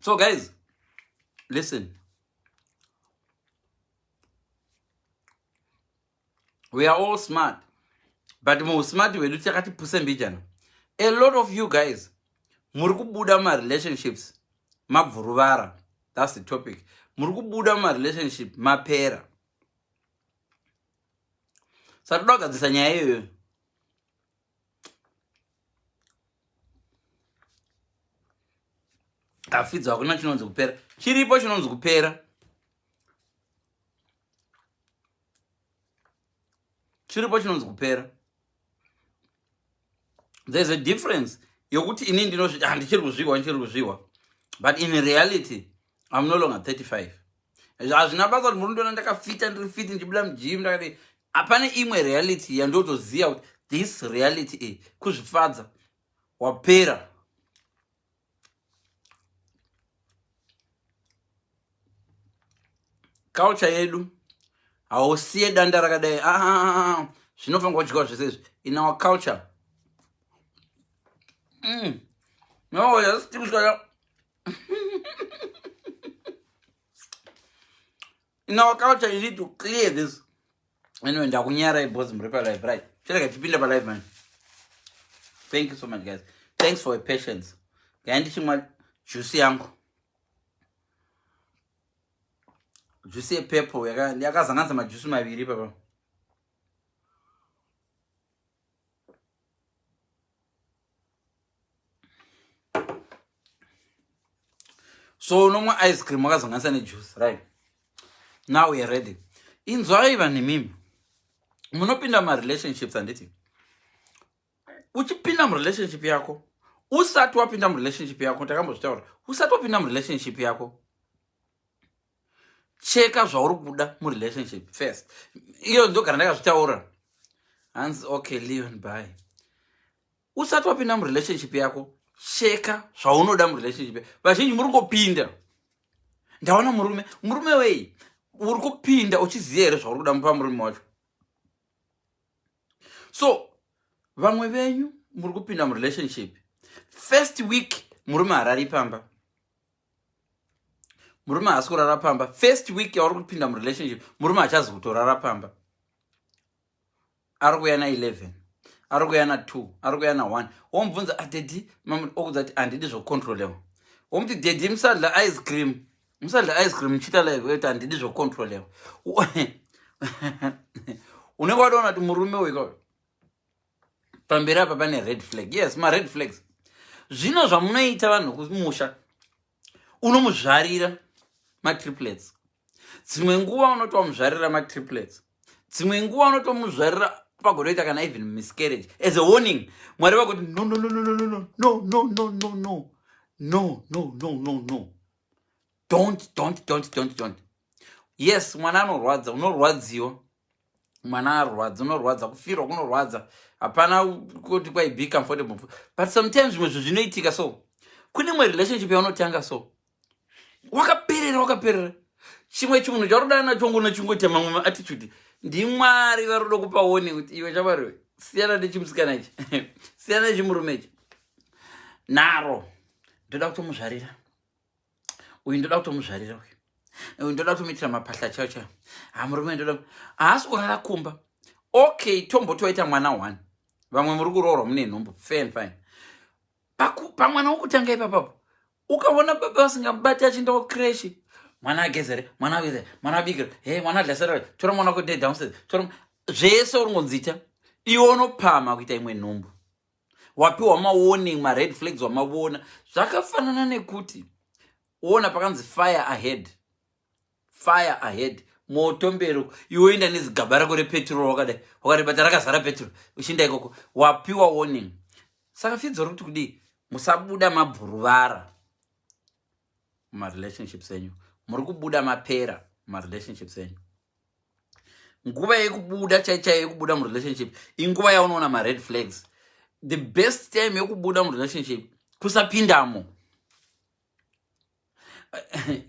So guys, listen, we are all smart, but muusmart hwedu takati puse mbijana. A lot of you guys muri kubuda mumarelationships mabvuruvara. That's the topic. Muri kubuda mumarelationship mapera. Saka toda kugadzirisa nyaya iyoyo. Afidzo, hakuna chinonzi kupera. Chiripo chinonzi kupera. Chiripo chinonzi kupera. There's a difference yokuti ini ndinozviti handichiri kuzvihwa, ndichiri kuzvihwa, but in reality I'm no longer 35. Hazvina basa kuti muri ndiona ndakafita, ndiri fiti, ndichibuda mugym ndakati. Hapane imwe reality yandotoziva kuti this reality iyi kuzvifadza wapera. Culture yedu hausiye danda rakadai. Ah, ah, ah, zvinofanirwa kudyiwa zvese izvi in our culture. No, just in our culture you need to clear this. Anyway, ndakunyarai boss, muri palive, right? Chirega chipinda palive, man. Thank you so much, guys. Thanks for your patience. Gai ndichimwa juice yangu, juice yepeple yakazanganisa majuice maviri papa. So unomwa ice cream wakazanganisa nejuice. Right now we are ready. Inzwai vanhu, imimi munopinda marelationships, handiti? Uchipinda murelationship yako, usati wapinda murelationship yako, takambozvitaura, usati wapinda murelationship yako, cheka zvauri kuda murelationship first. Iyo ndogara ndakazvitaura. Hanzi okay, Leon, bye. Usati wapinda murelationship yako, cheka zvaunoda murelationship. Vazhinji muri kungopinda, ndaona murume. Murume wei? Uri kupinda uchiziva here zvauri kuda pamurume wacho? So vamwe venyu muri kupinda murelationship, first week murume harari pamba, murume haasi kurara pamba. First week yauri kupinda murelationship, murume hachazi kutorara pamba. Ari kuuya na11, ari kuuya na2, ari kuuya na1. Womubvunza, adaddy, okudza kuti handidi zvokucontrolewa. Womuti, daddy, musadla ice cream, musadla ice cream muchiita live. Kuti handidi zvokucontrolewa. Unenge watoona kuti murume uyu pamberi apa pane red flag. Yes, mared flags. Zvino zvamunoita vanhu kumusha, unomuzvarira matriplets. Dzimwe nguva unoti wamuzvarira matriplets, dzimwe nguva unotomuzvarira pagodoita kana even miscarriage as a warning. Mwari vakuti no, no, no, no, no, no, no, no, no, no, no, no, no, no, no, no, don't, don't, don't, don't, don't. Yes, mwana anorwadza, unorwadziwa. Mwana arwadza, unorwadza, kufirwa kunorwadza. Hapana kuti kwai be comfortable, but sometimes zvimwe zvinhu zvinoitika. So kune imwe relationship yaunotanga, so wakaperera, wakaperera. Chimwe chimunhu chauri nacho ngona chingoita mamwe maattitude. Ndimwari vari kuda kupa warning kuti iwe chamwari, siyana nechimusikana ichi, siyana nechimurume ichi. Naro ndoda kutomuzvarira uyu, ndoda kutomuzvarira uyu, uyu ndoda kutomuitira mapahla chaiwo chaiwo. Ha, murume ndoda, haasi kurara kumba. Okay, tombotoita mwana one. Vamwe muri kuroorwa mune nhumbu, fair and fine. Pamwana wokutanga ipapapo, ukaona baba vasingamubati, achiendawo creche, mwana agezere, mwana agezere, mwana abikire, he, mwana adlasera, tora mwana wako downstairs, tora zvese uri ngonzita iwe, unopama kuita imwe nhumbu. Wapiwa mawarning, mared flags wamavona. Zvakafanana nekuti uona pakanzi fire ahead, fire ahead, moto mberi, iwe oenda nezigaba rako repetrol wakadai, wakaribata rakazara petrol, uchienda ikoko. Wapiwa warning. Saka fidzo ri kuti kudii? Musabuda mabhuruvara mumarelationships enyu. Muri kubuda mapera mumarelationships enyu. Nguva yekubuda chai chaiyo, yekubuda murelationship, inguva yaunoona mared flags. The best time yekubuda murelationship kusapindamo.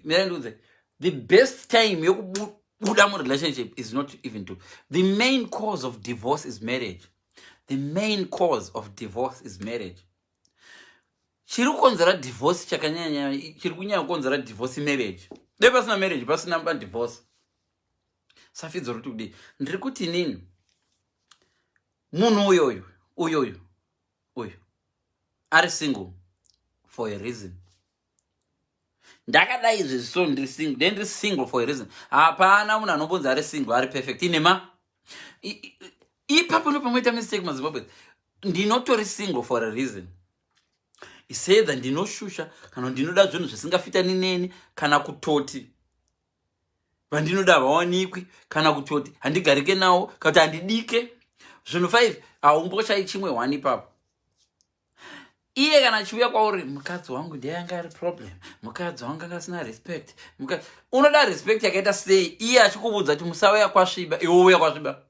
Mira ndiudze, the best time yekubuda murelationship is not even to. The main cause of divorce is marriage. The main cause of divorce is marriage. Chiri kukonzera divorce chakanyanya, chiri kunyanya kukonzera divorce marriage. Dai pasina marriage, pasina madivorce. Safidzo ruti kudii? Ndiri kuti inini munhu uyoyu uyoyu uyu ari single for a reason. Ndakadai izvi so ndiri single, then ndiri single for a reason. Hapana munhu anombonzi ari single ari perfect. Inema ipapo ndo pamoita mistake maZimbabwe. Ndinotori single for a reason. Isedha ndinoshusha kana ndinoda zvinhu zvisingafitani neni, kana kutoti vandinoda havawanikwi, kana kutoti handigarike nawo, kana kuti handidike zvinhu 5. Haumboshai chimwe one ipapo. Iye kana achiuya kwauri, mukadzi wangu ndiye anga ari problem, mukadzi wangu anga asina respect. Unoda respect yakaita sei iye achikuudza kuti musauya kwasviba, iwe uya kwasviba,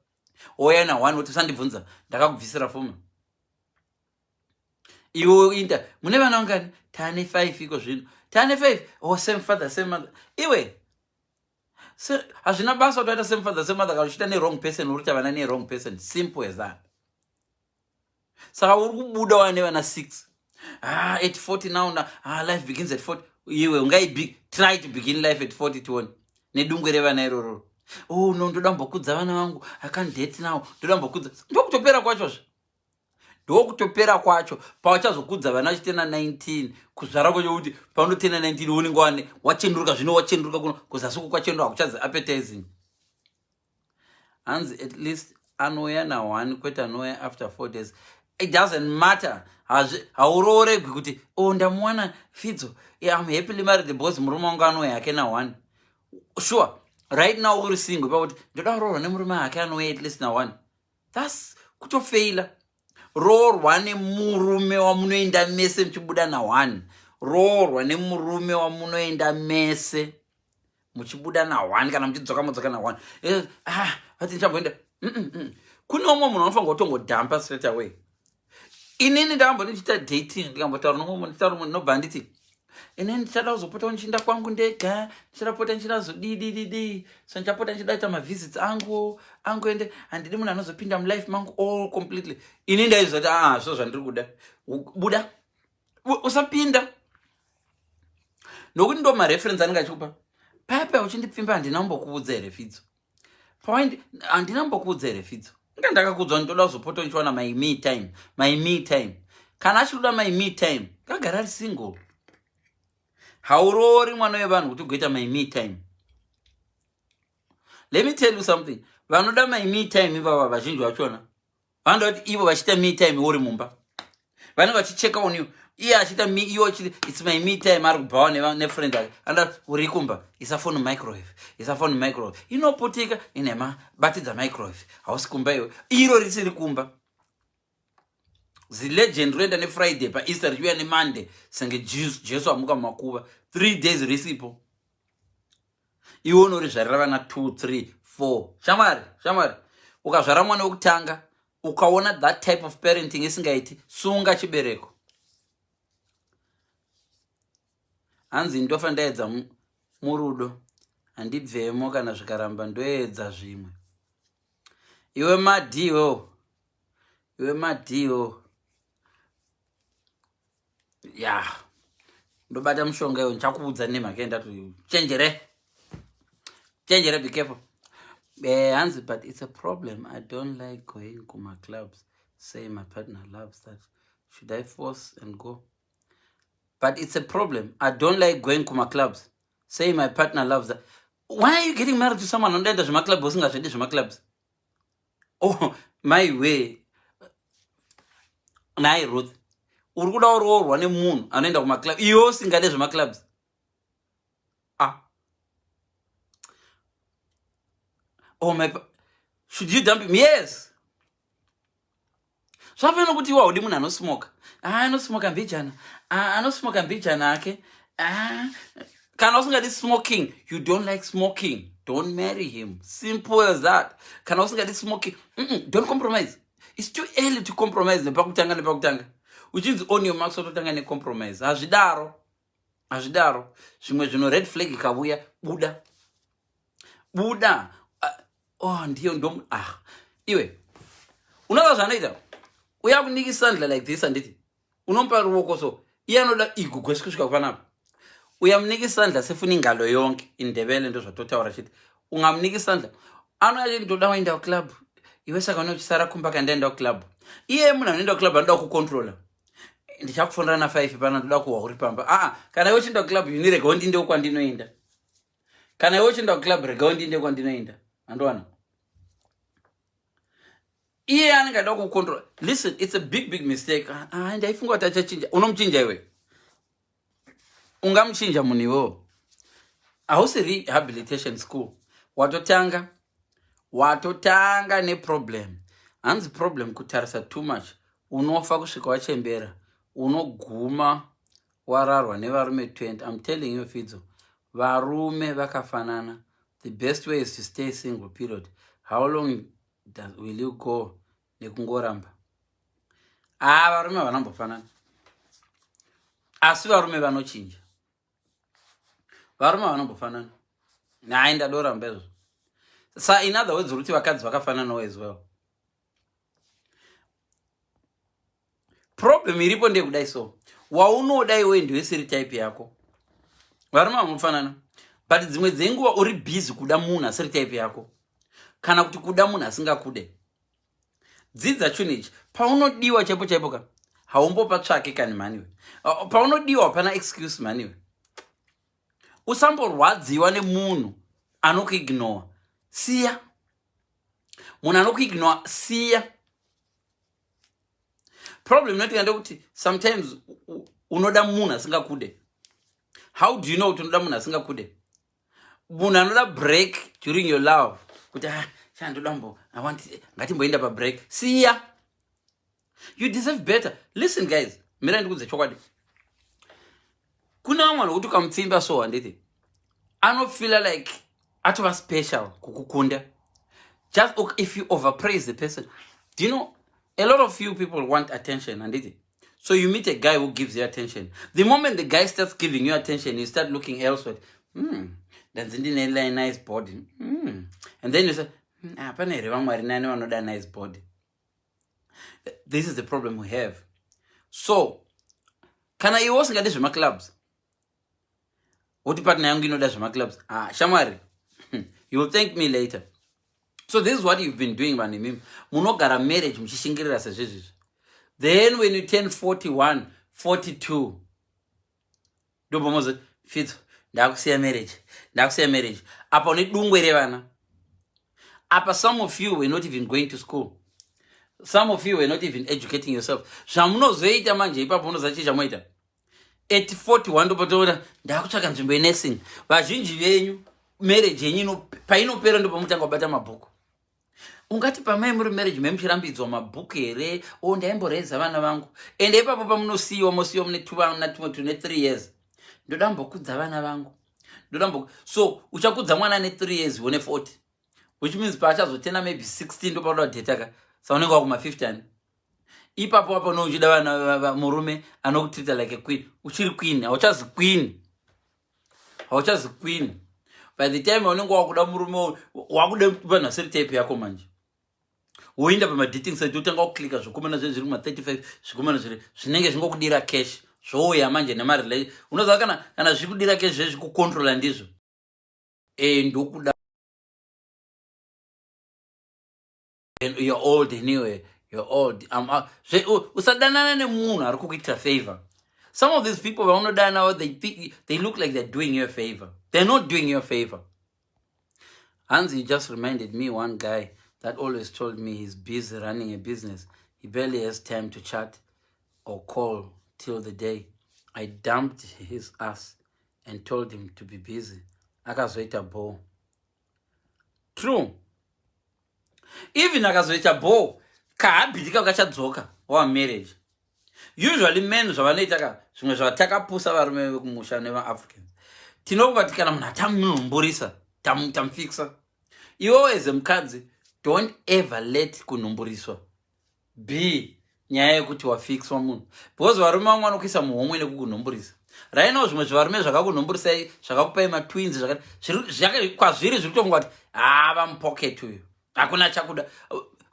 ouya na one kuti usandibvunza, ndakakubvisira fuma. Iwe inda mune vana vangani? Tane 5 iko zvino, tane 5. Oh, same father, same mother. Iwe hazvina basa kuti waita same father, same mother. Kana uchiita newrong person, uri kuita vana newrong person, simple as that. Saka uri kubuda wane vana 6. Ah, at 40 now na, ah, life begins at 40. Iwe ungai try to begin life at 40 tione nedungwe revana irororo. Oh no, ndoda mbokudza vana vangu, I can't date now, ndoda mbokudza. Ndokutopera kwachozve, ndokutopera kwacho. Pawachazokudza vana vachitena 19, kuzvara kwacho kuti paunotena 19 unenge wane wachenduruka zvino, wachenduruka kuno kuzasi uku kwachenduruka, hakuchazi appetizing. Hanzi at least anouya na1, kwete anouya after 4 days. It doesn't matter. Haurooregwi kuti o oh, ndamuwana Fidzo, yeah, I'm happily married because murume wangu anouya hake na1. Sure, right now uri single pakuti ndoda kuroorwa nemurume hake anouya at least na1. That's kutofeila. Roorwa nemurume wamunoenda mese muchibuda na1. Roorwa nemurume wamunoenda mese muchibuda na1, kana muchidzoka modzoka na1. Ah, vati ndichamboenda. Kune umwe munhu anofanira kutongodhampa straight away. Inini ndakamboti ndichiita dating, ndikambotaura nomwe munhu, ndichitaura munhu, ndinobva nditi inini ndichada kuzopota ndichiinda kwangu ndega, ndichada kupota ndichida zodidididi, so ndichapota ndichida kuita mavisits angu, ende handidi munhu anozopinda mulife mangu all completely. Ini ndaiziva kuti aa, ah, zvo zvandiri kuda, buda, usapinda, nokuti ndo mareference anenge achikupa. Paya uchindipfimba, handina kumbokuudza here Fidzo? Pawaindi handina kumbokuudza here Fidzo? Inga ndakakuudzwa, ndinoda kuzopota ndichiwana my me time. My me time, kana achikuda my me time, ngagara ari single. Hauroori mwana wevanhu kuti ugoita my me time. Let me tell you something, vanoda my me time ivava, vazhinji vachona vanoda kuti ivo vachiita me time uri mumba, vanenge vachicheka on you. Iye achiita me, iwo achiti it's my me time, ari kubhawa nefriend ake, anoda uri kumba, isa foni microwave, isa foni microwave, inoputika inhema, batidza microwave, hausi kumba iwe, iro risiri kumba. Zilegend roenda neFriday paEaster, richiuya neMonday senge Jesu amuka mumakuva, 3 days risipo. Iwe unorizvarira vana 2 3 4. Shamwari, shamwari, ukazvara mwana wekutanga ukaona that type of parenting isingaiti, sunga chibereko. Hanzi ndofa ndaedza murudo, handibvemo kana zvikaramba, ndoedza zvimwe. Iwe madiwo, iwe madiwo ya, ndobata mushonga iwe, ndichakuudza nemhaka yendati chenjere, chenjere, be careful. Hanzi but it's a problem, I don't like going kumaclubs, say my partner loves that, should I force and go? But it's a problem, I don't like going kumaclubs, say my partner loves that. Why are you getting married to someone anodaenda zvemaclub usingazvidi zvemaclubs? Oh my way, nai Ruth, uri kuda kuroorwa nemunhu anoenda kumaclub, iwe usingade zvemaclubs? Ah, oh my, should you dump him? Yes. Zvafana kuti iwe haudi munhu anosmoka. Ah, anosmoka mbijana. Ah, anosmoka mbijana ake. Ah, kana usingadi smoking, you don't like smoking, don't marry him, simple as that. Kana usingadi smoking, don't compromise. It's too early to compromise nepakutanga, nepakutanga uchinzi on your marks, watotanga necompromise. Hazvidaro, hazvidaro. Zvimwe zvino red flag ikavuya, buda, buda. Oh, ndiyo ndo. Ah, iwe unoza zvanoita, uya kunikisandla like this, handiti unomupa ruoko so. Iye anoda igugwe kusvika panapa. Uyamunika isandla sefuna ingalo yonke. Indebele ndo zvatotaura chiti ungamunika isandla anouya chiti ndoda waenda kuclub, iwe saka unochisara kumba kandaenda kuclub. Iye munhu anoenda kuclub anoda kucontrola. Ndichakufonera na5 pana, ndoda kuhwa uri pamba. Aa, kana iwe uchienda kuclub, ini regawo ndindewo kwandinoenda. Kana iwe uchienda kuclub, regawo ndinde kwandinoenda. Andowana iye anenge ada kucontrol. Listen, it's a big, big mistake. Ah, ndaifunga kuti achachinja. Unomuchinja iwe? Ungamuchinja munhu iwewo? Hausi rehabilitation school. Watotanga neproblem. Hanzi problem kutarisa too much. Unofa kusvika wachembera, unoguma wararwa nevarume 20. I'm telling you, Fidzo, varume vakafanana. The best way is to stay single, period. How long will you go nekungoramba? Aa, varume havanambofanana, asi varume vanochinja. Varume havanombofanana. Hai, ndadoramba izvozvo. Sa in other words, uri kuti vakadzi vakafananawo as well. Problem iripo ndeyekudai, so waunoda iwe ndiwesiri type yako. Varume vanofanana, but dzimwe dzenguva uri busy kuda munhu asiri type yako, kana kuti kuda munhu asingakude. Dzidza chinhu ichi: paunodiwa chaipo chaipo ka, haumbopatsvake kani mhaniwe. Paunodiwa hapana excuse, mhaniwe. Usamborwadziwa nemunhu anokuignora. Siya munhu anokuignora, siya. Problem inoitika ndekuti sometimes unoda munhu asingakude. How do you know kuti unoda munhu asingakude? Munhu anoda break during your love, kuti, "Ah, chandoda mbo, I want, ngatimboenda pabreak." Siya, you deserve better. Listen guys, mira ndikudze chokwadi. Kune vamwe vanhu vokuti ukamutsimba so, handiti anofeela like atova special kukukunda, just if you overpraise the person. Do you know a lot of you people want attention, handiti? So you meet a guy who gives you attention. The moment the guy starts giving you attention, you start looking elsewhere. Ndanzi ndine nice body. And then you say, hapana here vamwe vari nani vanoda nice body?" This is the problem we have. So kana iwe usingadi zvemaclubs, woti partner yangu inoda zvemaclubs, ah, shamwari, you will thank me later. So this is what you've been doing, vanhu imimi munogara marriage muchishingirira sezvezvizvi. Then when you turn 41, 42, ndobva mozoti, "Fidzo, ndakusiya marriage, ndakusiya marriage." Apa une dungwe revana. Apa some of you were not even going to school, some of you were not even educating yourself. Zvamunozoita manje ipapo, unoziva chii chamoita at 41? Ndopotoona ndakutsvaka nzvimbo yenursing. Vazhinji venyu marriage yenyu painopera, ndopamutanga kubata mabhuku. Ungati pamai muri marriage memuchirambidzwa mabhuku here? O, ndaimboreza vana vangu. Ende ipapo pamunosiyiwa, mosiyiwa mune tuvana tumwe tune 3 years. "Ndoda mbokudza vana vangu, ndoda mbo." So uchakudza mwana ane 3 years une 40, which means paachazotena maybe 16, ndopauda kudhetaka. Sa unenge wakuma 50 ani ipapo. Apo nouchida vana, murume anokutreata like a queen. Uchiri queen, hauchazi queen, hauchazi queen. By the time unenge wakuda murume, wakuda vanhu vasiri type yako. Manje woinda pamadating site, wotanga kuklika zvikomana zve zviri kuma35, zvikomana zviri zvinenge zvingokudira cash. Zvouya manje nemarela, unoziva, kana zviri kudira cash, zvezvikucontrola ndizvo. Ndokuda, you're old anyway, you're old. Usadanana nemunhu ari kukuitira favor. Some of these people vaunodana, they look like they're doing you a favor. They're not doing you a favor. Hanzi, you just reminded me one guy that always told me he's busy running a business, he barely has time to chat or call, till the day I dumped his ass and told him to be busy. Akazoita ball. True, even akazoita ball, kahabit kako kachadzoka wamarriage. Usually men zvavanoita ka, zvimwe zvatakapusa varume vekumusha nemaAfricans, tinongati kana munhu atamunhumburisa, tamufixa. Iwewo as mukadzi, don't ever let kunhumburiswa be nyaya yekuti wafixwa munhu, because varume vamwe vanokuisa muhomwe nekukunhumburisa. Right now zvimwe zvevarume zvakakunhumburisai, zvakakupai matwins, kwazviri zviri kutonga kuti hava mupocket uyu, hakuna chakuda.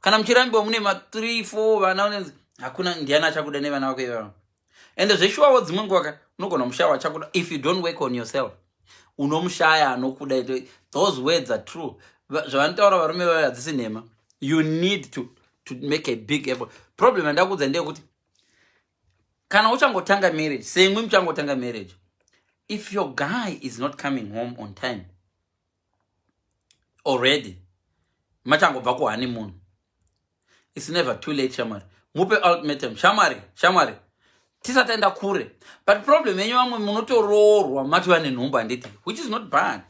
Kana muchirambiwa mune ma3 4 vana, unenzi hakuna, ndiani achakuda nevana vako ivavo? Ende zveshuwawo, dzimwe nguva ka unogona mushaya wachakuda if you don't work on yourself. Unomushaya anokuda. Those words are true. Zvavanotaura varume vayo hadzisi nhema. You need to make a big effort. Problem yandakuudza ndeyekuti kana uchangotanga marriage, semwi muchangotanga marriage, if your guy is not coming home on time already, machangobva kuhoneymoon, it's never too late, shamwari. Mupe ultimatum, shamwari, shamwari, tisataenda kure. But problem yenyu vamwe, munotoroorwa matova nenhumbu, handiti? Which is not bad.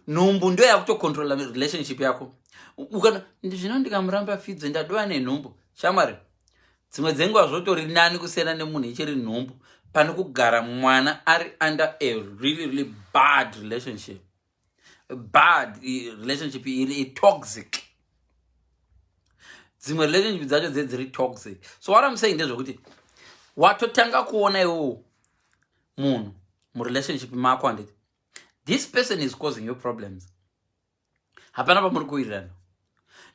Nhumbu ndo yakutocontrola relationship yako. Ukana zvino ndikamuramba fidzo, ndadova nenhumbu, shamwari. Dzimwe dzenguva zvotori nani kusiyana nemunhu ichiri nhumbu pane kugara mwana ari under a really, really bad relationship, bad relationship iri toxic. Dzimwe relationship dzacho dzedziri toxic. So what I'm saying ndezvekuti watotanga kuona iwowo munhu murelationship mako, handiti? This person is causing you problems. Hapana pamuri kuwirirana.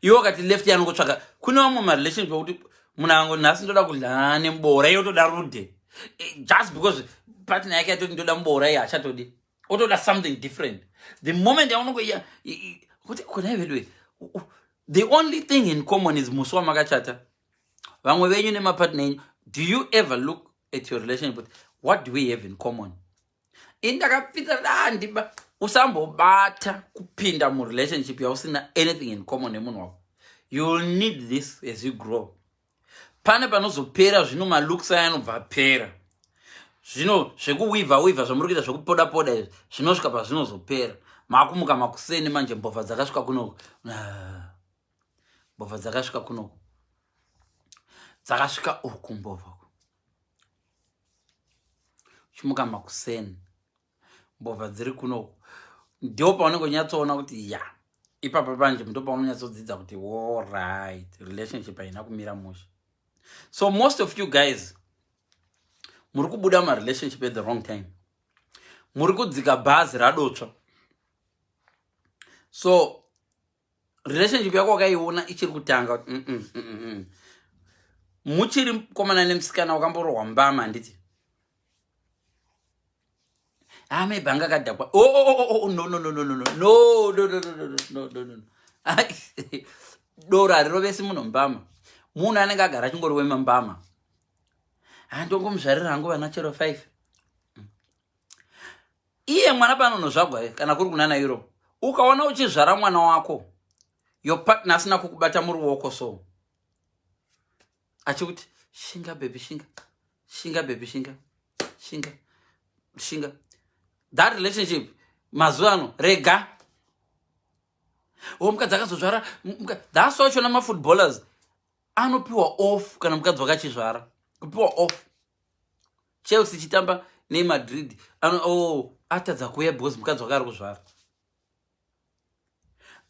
Iwe wakati left, yanongotsvaka. Kune vamwe marelationship ekuti munhu ango, "Nhasi ndoda kudlana nemuboora," iye otoda rude. Just because partner yake yatoti, "Ndoda muboora," iye hachatodi, otoda something different. The moment yaunongo kuti kunai vedwe, the only thing in common is musi wamakachata. Vamwe venyu nemapartner enyu, do you ever look at your relationship, what do we have in common? Ini ndakapfidza dandiba. Usambobata kupinda murelationship yausina anything in common nemunhu wako. You will need this as you grow. Pane panozopera zvino, malooks aya anobva apera. Zvino zvekuwivha wivha zvamuri kuita, zvekupoda poda izvi, zvinosvika pazvinozopera. Makumuka makuseni manje, mbovha dzakasvika kunoko. Ah, mbovha dzakasvika kunoko, dzakasvika uku mbovha. Chimuka makuseni, mbovha dziri kunoku. Ndo paunenge unyatsoona kuti ya, ipapa panje ndo paunonyatsodzidza kuti alright, relationship haina kumira mushe. So most of you guys muri kubuda marelationship at the wrong time. Muri kudzika bhazi radotsva. So relationship yako wakaiona ichiri kutanga kuti Muchiri mukomana nemusikana, wakamborohwa mbama, handiti? Ah, maybe anga akadhakwa. Oh, no, no, no, no, no, no, no, no, no, no, no, no, no, no. Doro harirovesi munhu mbama. Munhu anenge agara achingori wemambama. Handongomuzvarira hangu vana chero 5. Iye mwana panonozvagwa, kana kuri kunana Europe, ukaona uchizvara mwana wako, your partner asina kukubata muruoko so achikuti, "Shinga baby, shinga, shinga baby, shinga, shinga, shinga," that relationship mazuva ano rega. O mukadzi akazozvara, that's wachona mafootballers anopiwa off kana mukadzi wakachizvara, kupiwa off. Chelsea ichitamba neMadrid, oh, atadza kuuya because mukadzi wake ari kuzvara.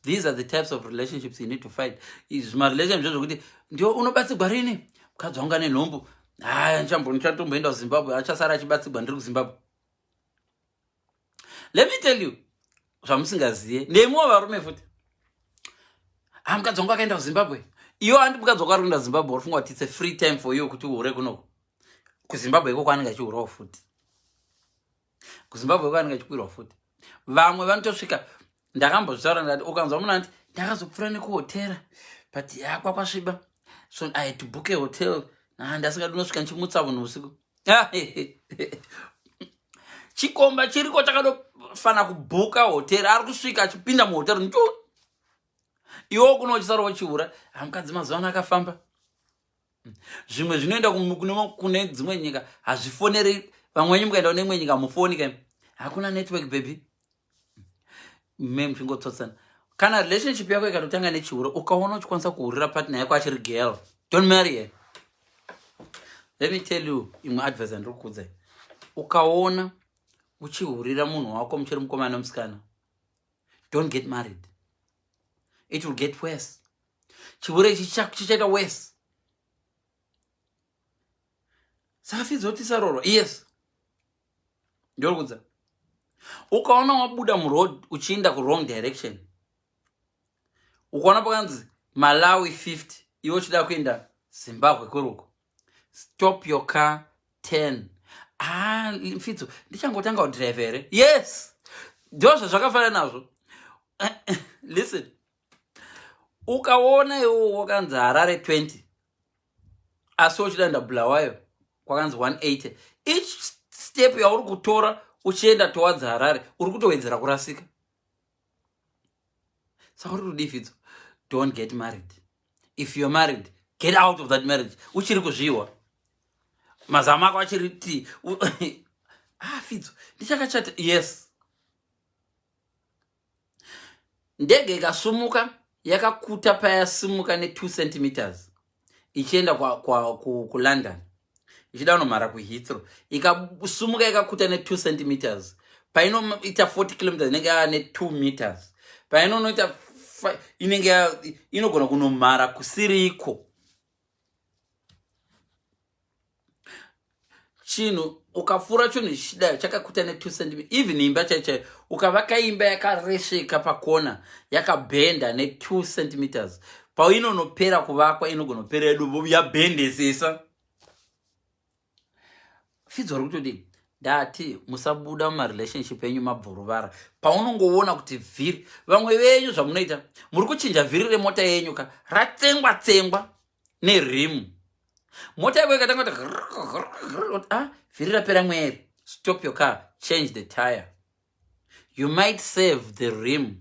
These are the types of relationships you need to fight. Zvimarelationship zvezvokuti ndio unobatsigwa rini, mukadzi wangu ane nhombo, haya, ndichatomboenda kuZimbabwe, achasara achibatsigwa ndiri kuZimbabwe. Let me tell you zvamusingaziye nemiwo varume futi. Ha, mukadzi wangu akaenda kuZimbabwe. Iwo handi mukadzi wako ari kuenda kuZimbabwe, urifunga kuti it's a free time for you kuti uhure kunoko? KuZimbabwe ikoko anenge achihurawo futi. KuZimbabwe iko anenge achikwirwa futi. Vamwe vanotosvika, ndakambozvitaura, ndati ukanzwa munhu anti, "Ndakazopfuura nekuhotera, but yakwa kwasviba, so I had to book a hotel. Ndasingadi unosvika ndichimutsa munhu usiku." Chikomba chiriko chakadofana kubhuka hotera, ari kusvika achipinda muhotera ntu, iwo kuno uchisara uchihura. Hamukadzi mazuva ano akafamba. Zvimwe zvinoenda kune dzimwe nyika, hazvifoneri. Vamwe venyu mukaenda kune imwe nyika, mufoni kai hakuna network, baby. Me muchingotsotsana. Kana relationship yako ikatotanga nechihure, ukaona uchikwanisa kuhurira partner yako achiri girl, don't marry her. Let me tell you imwe advice yandiri kukudzai. Ukaona uchihurira munhu wako muchiri mukomana nemusikana, don't get married. It will get worse. Chihure ichi chichaita worse. Saka fidzo tisarorwa? Yes, ndorikudza, ukaona wabuda muroad uchiinda kuwrong direction, ukaona pakanzi Malawi 50, iwe uchida kuenda Zimbabwe kuruko, stop your car. 10. Ah, Mfidzo, ndichangotanga kudrive here? Yes, ndo zvazvakafanana nazvo. Listen, ukaona iwo wakanzi Harare 20, asi uchida Bulawayo kwakanzi 180, each step yauri kutora uchienda towards Harare, uri kutowedzera kurasika. Saka uri kudii, Fidzo? Don't get married. If you're married, get out of that marriage uchiri kuzviwa, mazama ako achiri ti. Ah, Fidzo, ndichakachata. Yes, ndege ikasumuka yakakuta payasimuka ne2 centimeters ichienda kuLondon, ichida kunomhara kuHeathrow, ikasumuka yakakuta ne2 centimeters, painoita 40 kilometers inenge yava ne2 meters, painonoita inenge inogona kunomhara kusiriko. Chinhu ukapfuura, chinhu chichidayo chakakuta ne2 centimeter. Even imba chaiyo chaiyo, ukavaka imba yakaresveka pakona, yakabhenda ne2 centimeters, painonopera kuvakwa inogona kupera yedu yabhendesesa. Fidzo, uri kutodii? Ndati musabuda mumarelationship enyu mabvuruvara. Paunongoona kuti vhiri, vamwe venyu zvamunoita, muri kuchinja vhiri remota yenyu ka ratsengwa tsengwa nerimu. Mota yako ikatanga kuti, "Ah, vhiri rapera mweri," stop your car, change the tire. You might save the rim,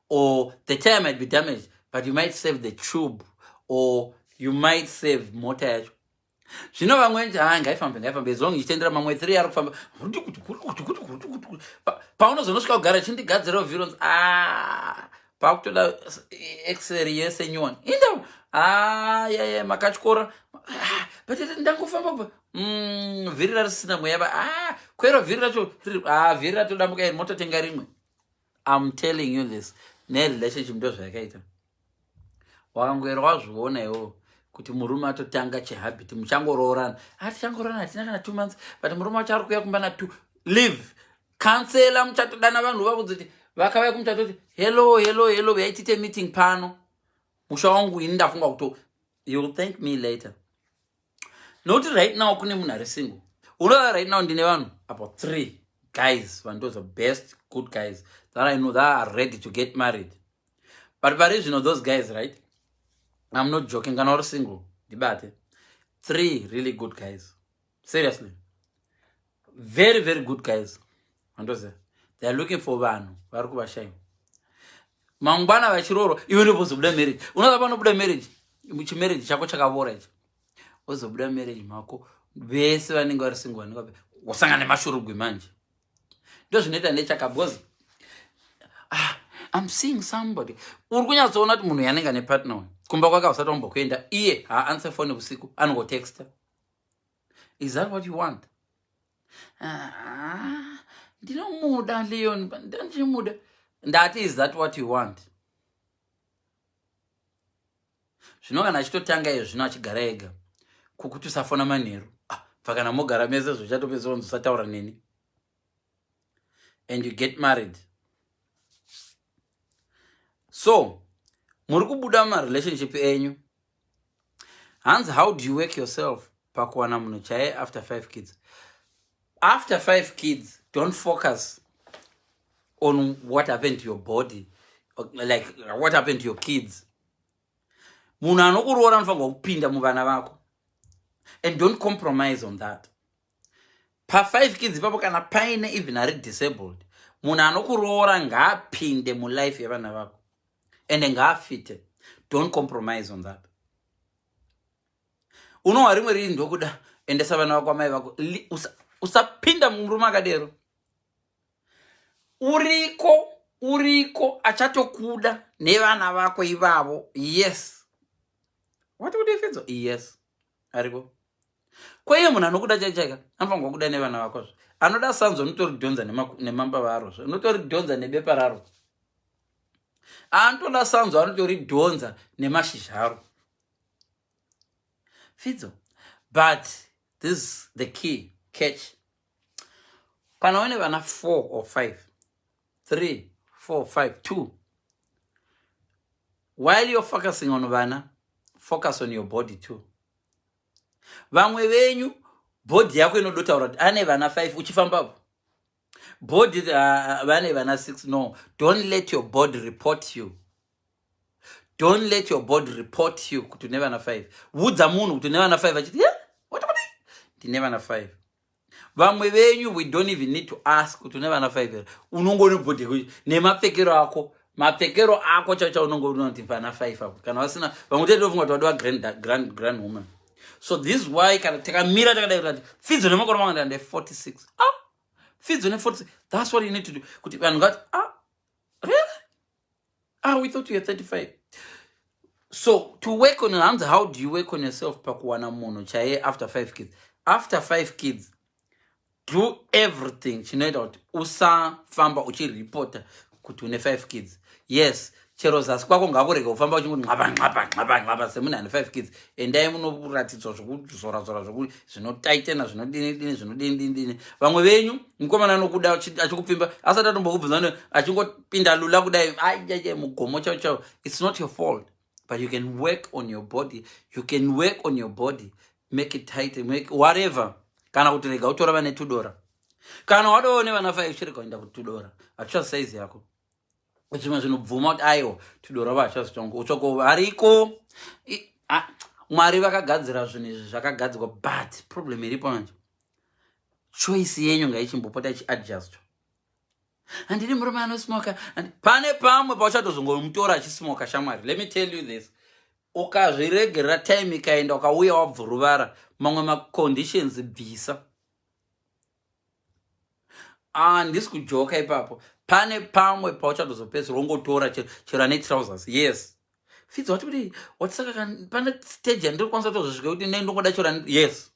or the tire might be damaged, but you might save the tube, or you might save mota yacho. Zvino vamwe nti, "Ha, ngaifambe, ngaifambe," as long ichitendera mamwe 3 ari kufamba. Paunozonosvika kugara, chindigadzirawo vhironzi, a pakutoda axle yese new one. Inda yaya makatyora, but ndangofamba kubva vhiri rarisina mweya ba. Kwero vhiri racho, vhiri ratodambuka iri, mototenga rimwe. I'm telling you this, nerelationship ndo zvayakaita. Wakangoera wazviona iwo kuti murume atotanga chihabit, muchangoroorana, atichangoroorana, hatina kana 2 months, but murume wacho ari kuuya kumba na2, leave, cancela. Muchatodana vanhu vavudza kuti vakauya kumuchato kuti, "Hello, hello, hello, yaitite meeting pano, musha wangu ini ndafunga kuto." You'll thank me later, nokuti right now kune munhu ari single. Unoda right now ndine vanhu about three guys vandoza, best good guys that I know that are ready to get married, but pari zvino those guys, right, I'm not joking, kana uri single ndibate. Three really good guys, seriously, very, very good guys vandoziva. They are looking for vanhu vari kuvashaiwa. Mangwana vachiroorwa, iwe ndopozobuda marriage. Unoza panobuda marriage, chimarriage chako chakavora ichi, wozobuda marriage mako, vese vanenge vari single vanenge wasangana nemashurugwi. Manje ndo zvinoita nechaka, because, ah, I'm seeing somebody, uri kunyatsoona kuti munhu yanenge ane partner uyu, kumba kwake usati wambokuenda, iye haanswer foni usiku, anongotexta. Is that what you want? Ah, ndinomuda Leon, ndandichimuda. Ndati, is that what you want? Zvino kana achitotanga iyo zvino achigara ega, kukuti usafona manheru, ah, bva kana mogara mese, zvichatopedzwa kunzi usataura neni, and you get married. So muri kubuda mumarelationship enyu. Hanzi, how do you work yourself pakuwana munhu chaiye after five kids? After five kids, don't focus on what happened to your body, like what happened to your kids. Munhu anokuroora anofanirwa kupinda muvana vako, and don't compromise on that. Pa5 kids ipapo, kana paine even ari disabled, munhu anokuroora ngaapinde mulife yevana vako and ngaafite. Don't compromise on that. Unohwa rimwe riri, ndokuda endesa vana vako amai vako. Usapinda murume akadero. Uriko, uriko achatokuda nevana vako ivavo. Yes, wati kudifedzo. Yes, ariko. Kwaiye munhu anokuda chaichaika anofanirwa kuda nevana vakozve. Anoda sanzo unotoridhonza nemambava arozve, unotoridhonza nebepa raro. Anotoda sanzo anotoridhonza nemashizha aro, Fidzo. But this is the key catch: kana une vana 4 or 5, 3, 4, 5, 2, while you're focusing on vana, focus on your body too. Vamwe venyu, Body yako inodotaura kuti ane vana 5 uchifambapo. Body, vane vana 6. No, don't let your body report you. Don't let your body report you kuti une vana 5. Udza munhu kuti une vana 5 achiti, "Yeah, what kudii, ndine vana 5." Vamwe venyu, we don't even need to ask kuti une vana 5 here. Unongone body yako nemapfekero ako, mapfekero ako chaicho, unongoona vana 5 apo. Kana vasina, vamwe tetofunga kuti vadova grand, grand, grand woman. So this is why kana takamira takadai kuti Fidzo nemakore mangu ndande 46. Ah, Fidzo ne46. That's what you need to do, kuti vanhu ngati, "Ah, really? Ah, we thought you were 35." So to work on, hanzi, how do you work on yourself pakuwana munhu chaiye after five kids? After five kids, do everything chinoita kuti usafamba uchiripota kuti une five kids. Yes, chero zasi kwako ngakurega kufamba uchingoti nxapa nxapa nxapa nxapa semunhu ane five kids. Endai munoratidzwa zvekuzorazora, zvinotaitena, zvinodini dini, zvinodini dini dini. Vamwe venyu, mukomana anokuda achikupfimba asati atombokubvunza, achingopinda lula kudai, aiaia, mugomo chao chao. It's not your fault, but you can work on your body. You can work on your body, make it tight, make whatever. Kana kuti rega utora vane tudora. Kana wadawo nevana five, chirega kuenda kutudora, haticha saizi yako. Zvimwe zvinobvuma kuti aiwa, tudora vachazitongo utsvako variko. Mwari vakagadzira zvinhu izvi, zvakagadzirwa, but problem iripo manje, choice yenyu ngaichimbopota ichiadjustwa. Handidi murume anosmoka. Pane pamwe pauchatozongomutora achismoka. Shamwari, let me tell you this: ukazviregerera, time ikaenda, ukauya wabvuruvara, mamwe maconditions bvisa. Handisi kujoka ipapo. Pane pamwe pauchatozopedzisira wongotora chero ane trousers. Yes, Fidza, wati kuti watisaka, pane stage yandiri kukwanisa kutozosvika kuti ne ndongoda chero. Yes,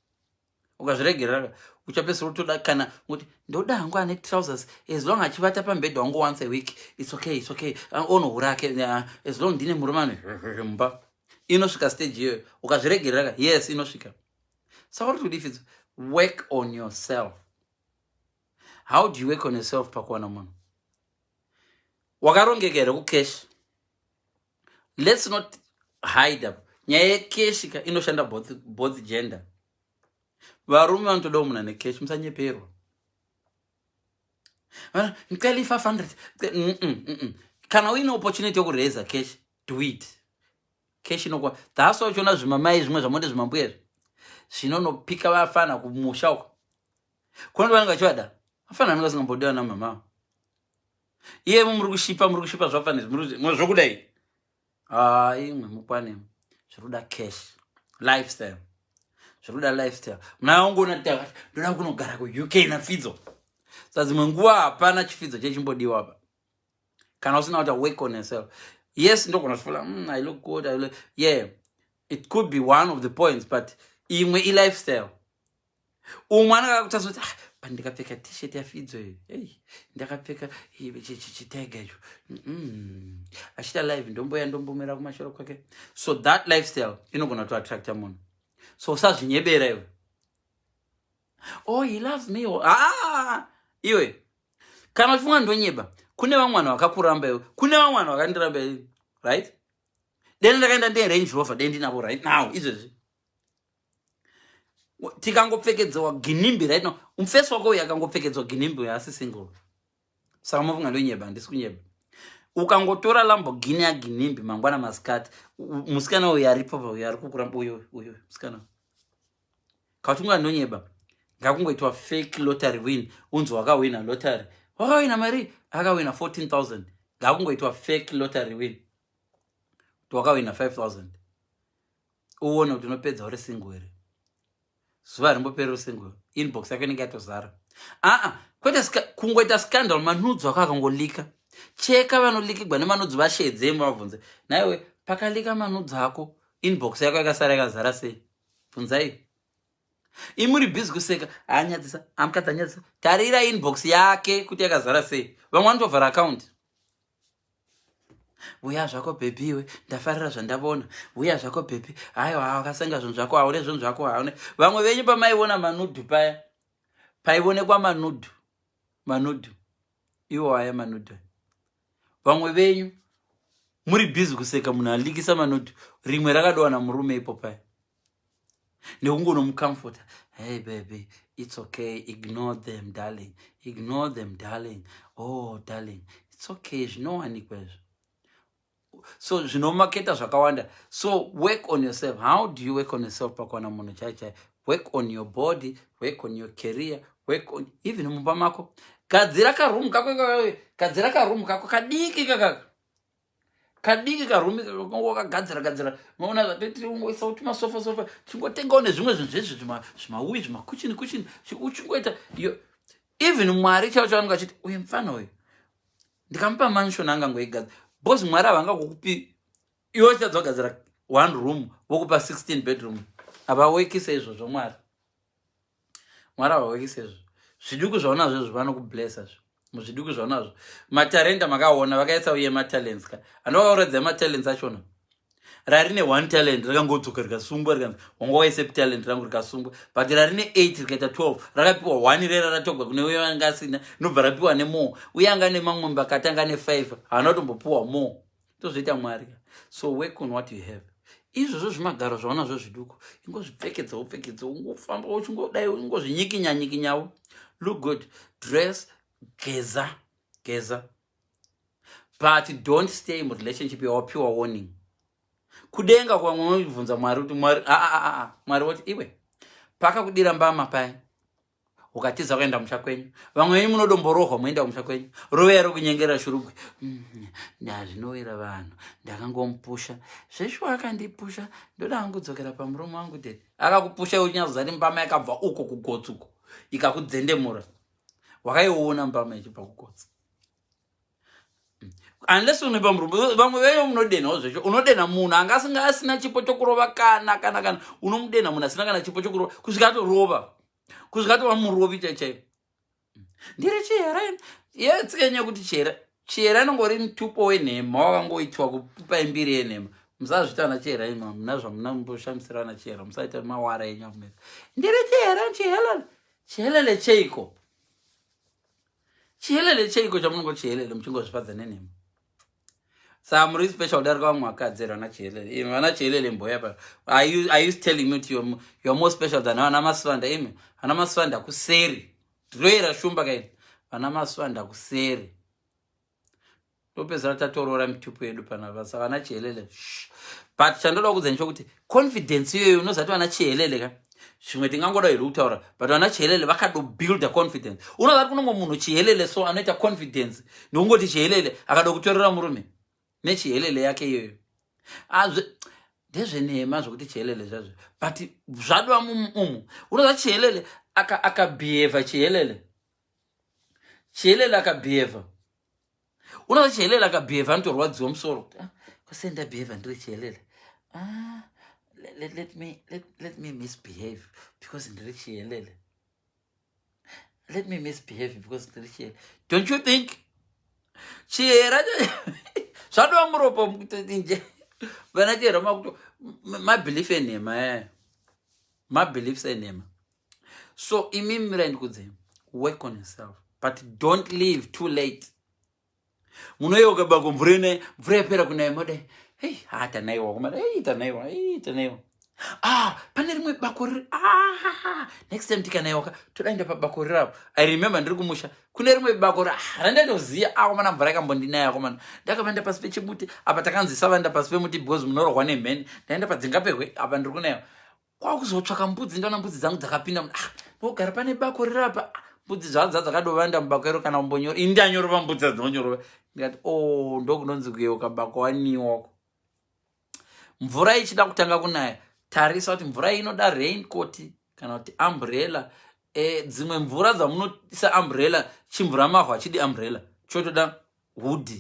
ukazviregerera, uchapedzisira utoda kana kuti ndoda hangu ane trousers, as long achivata pambedha wangu once a week, it's okay, it's okay. Onohura ake, as long ndine murume ane mumba. Inosvika stage iyoyo ukazviregerera. Yes, inosvika. Saka uri kuti, Fidza, work on yourself. How do you work on yourself pakuwana munhu? Wakarongeka here kucash? Let's not hide up nyaya yecash ka, inoshanda both gender. Varume vanotodawo munhu ane cash, musanyeperwa. Ndicela i-500. Kana uine opportunity yokuraisa cash, do it. Cash inokwa. That's why uchiona zvimamai zvimwe zvamonde, zvimambuya izvi zvinonopika vafana kumusha uko, kunoti vanenge vachivada vafana vanenge vasingambodiwa namama. Iyemo muri kushipa, muri kushipa zvafana zvokudai. Imwe mukwane, zviri kuda cash, lifestyle, zviri kuda lifestyle. Munaongona, ndoda kunogara kuUK naFidzo. Sa dzimwe nguva hapana chifidzo chechimbodiwa pa kana usina kuti work on yourself. Yes, ndogona kufula, I look good, I look, yeah, it could be one of the points, but imwe ilifestyle. Umwe anenge akutasa kuti, "Ah, pandikapfeka T-shirt yaFidzo iyi, ei, ndakapfeka chitaiga icho, achiita live, ndomboya ndombomera kumashure kwake." So that lifestyle inogona kutoattracta munhu. So usazvinyebera iwe, "Oh, he loves me." Ah, iwe kana uchifunga ndonyeba, kune vamwe vanhu vakakuramba iwe, kune vamwe vanhu vakandiramba, right? Deni ndakaenda ndeRange Rover, dei ndinavo right now izvezvi. Tikangopfekedzwa Ginimbi right now, mufesi wako uyu akangopfekedzwa Ginimbi uyu, asi single. Saka mofunga ndonyeba? Handisi kunyeba. Ukangotora Lamborghini yaGinimbi mangwana masikati, musikana uyu aripo pa, uyu ari kukuramba, uyu, uyu musikana, kautinga ndonyeba? Ngakungoitwa fake lottery win, unzi wakawina lottery, wakawina mari, akawina 14,000. Ngakungoitwa fake lottery win kuti wakawina 5000, uone kuti unopedza uri single here. Zuva rimboperi uri single, inbox yako inenge yatozara. Aa, kwete kungoita scandal, manudes ako akangolika, cheka vanolikigwa nemanudes, vashedzemo, vabvunze naiwe, pakalika manudes ako, inbox yako yakasara yakazara sei? Bvunzai. Imuri busy kuseka, anyadzisa, amukadzi anyadzisa. Tarira inbox yake kuti yakazara sei. Vamwe vanotovhara account. "Uya zvako baby we, ndafarira zvandavona. Uya zvako baby." Aiwa, wakasenga zvinhu zvako, haune zvinhu zvako, haune. Vamwe venyu pamaiona manudes paya, paionekwa manudes, manudes iwo aya, manudes. Vamwe venyu muri busy kuseka munhu alikisa manudes. Rimwe rakadowana murume ipo paya nekungonomucomforta. Hey baby, it's okay, ignore them darling, ignore them darling, oh darling, it's okay, zvinowanikwa izvo. So zvinomaketa zvakawanda. So work on yourself. How do you work on yourself pakuwana munhu chai chai? Work on your body, work on your career, work on even mumba mako. Gadzira karoom kako, gadzira karoom kako kadiki kakaka kadiki, karoom wakagadzira gadzira. Maona zvatetiungoisa tumasofa sofa, chingotengawo nezvimwe zvinhu zvezvi, zvimauyi, zvimakuchini kuchini, uchingoita. Even Mwari chaivo chavanonge achiti, "Uyu mufana uyu ndikamupa mansion angangoigadzira," because Mwari havangakukupi iwe uchitadza kugadzira one room, vokupa 16 bedroom. Havawekise izvozvo Mwari. Mwari havawekise izvozvo. Zviduku zvaunazvo izvo vanokublessa zvo muzviduku zvaunazvo. Matarenda makaona vakaisa uye matalents ka, handovakauradza matalents achona. Rari ne1 talent rakangodzoka rikasungwa, rikanzi, "Wanga waise talent rangu," rikasungwa. But rari ne8 rikaita 12, rakapiwa 1 rera ratogwa kune uye anga asina, rinobva rapiwa nemore. Uye anga nemamwe mbakati anga ne5 haana kutombopiwa more. Tozvoita Mwari. So work on what you have. Izvozvo zvimagaro zvaunazvo zviduku, ingozvipfekedzawo pfekedza, ungofamba uchingodai, ungozvinyikinya-nyikinyawo. Look good, dress, geza geza, but don't stay murelationship yawapiwa warning. Kudenga kwamwe unobvunza Mwari kuti, "Mwari, aa." Mwari woti, "Iwe pakakudira mbama paya ukatiza kuenda musha kwenyu." Vamwe venyu munodomborohwa moenda kumusha kwenyu, roveya rokunyengera Shurugwe. Ndazvinowira vanhu, ndakangomupusha zveshuwa, akandipusha, ndoda hangudzokera pamurume wangu. Dedi akakupusha, uchinyazozati mbama yakabva uko kugotsi uko ikakudzendemura. Wakaiona mbama ichibva kugotsi, unless unoipa murume. Vamwe venyu munodenhawo zvecho, unodenha munhu anga asinga asina chipo chokurova kana kana kana unomudenha munhu asina kana chipo chokurova kusvika atorova, kusvika atova murovi chai chaivo. Ndiri chihera yetsikenya kuti chihera, chihera inongori mutupo wenhema wakangoitwa kupa imbiri yenhema. Musazviita ana chihera ima, muna zvamunamboshamisira ana chihera. Musaita mawara enyu akumesa. Ndiri chihera, chihelele, chihelele cheiko? Chihelele cheiko chamunongo chihelele muchingozvifadza nenhema? Saka muri special kudarika vamwe vakadzi here, vana chihelele imi? Vana chihelele mboya pa, are you telling me kuti you're more special than vana Masivanda? Imi vana Masivanda kuseri, ndinoyera shumba kaini. Vana Masivanda kuseri, topedzisira tatorora mitupo yedu panapa. Saka vana chihelele, but chandoda kudza ndechokuti confidence iyoyo, unozati vana chihelele ka, zvimwe tingangoda here kutaura, but vana chihelele vakadobuilda confidence. Unozati kunongo munhu chihelele so anoita confidence nokungoti chihelele, akada kutorera murume nechihelele yake iyoyo. Ndezvenhema zvokuti chihelele zvazvo, but zvadwa umu. Unoza chihelele akabehava, chihelele, chihelele akabehava, unoza chihelele akabehava, anotorwadziwa musoro. "Ah, kose ndabehava ndiri chihelele. Ah, let me misbehave because ndiri chihelele. Let me misbehave because ndiri chihelele." Don't you think chihera zvadova muropa nje? Vana chihera makuto mabelief enhema aya, mabeliefs enhema. So imimi mirai ndikudzei, work on yourself, but don't leave too late. Munoyeuka bako mvura ine mvura yapera kunaya, modai, "Hei, ha, tanaiwa kumana, hei, tanaiwa, hei, tanaiwa. Ah, pane rimwe bako riri. Ah, next time tikanaiwa todaenda pabako rirapo." I remember ndiri kumusha kune rimwe bako randaitoziva. Akomana, mvura yakambondinaya akomana, ndakavaenda pasi pechimuti apa. Takanzi savaenda pasi pemuti because munorohwa nemheni. Ndaenda padzinga pehwe apa, ndiri kunaiwa, kwakuzotsvaka mbudzi. Ndaona mbudzi dzangu dzakapinda. Ah, ndogara pane bako rirapa. Ah, mbudzi zvadza dzakadovanda mubako iro, kana kumbonyora ini ndanyorova, mbudzi hadzinonyorova. Ndikati, "O, oh, ndokunonzi kuyeuka bako waniwako." Mvura ichida kutanga kunaya, tarisa kuti mvura inoda raincoat kana kuti umbrella. Dzimwe mvura dzamunoisa umbrella, chimvura mahwa chidi umbrella, chotoda hood.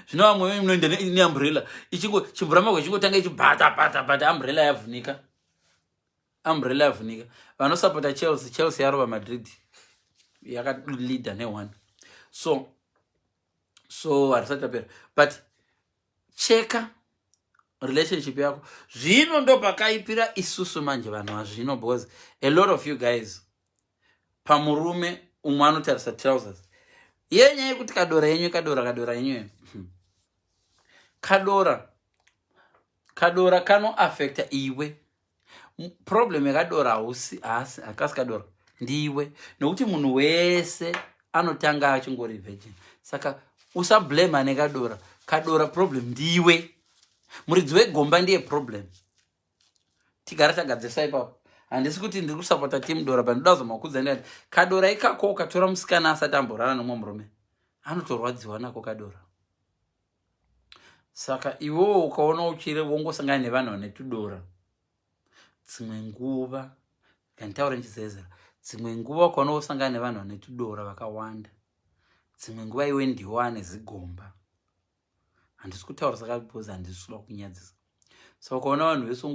Zvino vamwe venyu munoenda neumbrella, ichingo chimvura mahwa ichingotanga ichibhata bhata bhata, umbrella yavhunika, umbrella yavhunika. Vanosapota Chelsea, Chelsea yarova Madrid, yakaleader ne1. So harisati rapera, but cheka relationship yako. Zvino ndo pakaipira isusu manje vanhu vazvino, because a lot of you guys, pamurume umwe anotarisa trousers yenyaya yekuti kadora yenyu, kadora, kadora yenyu, kadora, kadora kanoafecta iwe. Problem yakadora hausi, haasi, hakasi kadora, ndiwe, nokuti munhu wese anotanga achingori virgin. Saka usablame nekadora. Kadora problem ndiwe, muridzi wegomba ndiye problem. Tigara tagadzirisa ipapo. Handisi kuti ndiri kusapota team dora, but ndoda kuzomakudza ndikati kadora ikako, ukatora musikana asati amborara nomumwe murume, anotorwadziwa nako kadora. Saka iwewo ukaona uchiri wongosangana nevanhu vane tudora, dzimwe nguva kanditaura ndichizezera, dzimwe nguva ukaona wosangana nevanhu vane tudora vakawanda, dzimwe nguva iwe ndiwo ane zigomba. Handisi kutaura saka because handisi kuda kunyadzisa. Saka ukaona vanhu vese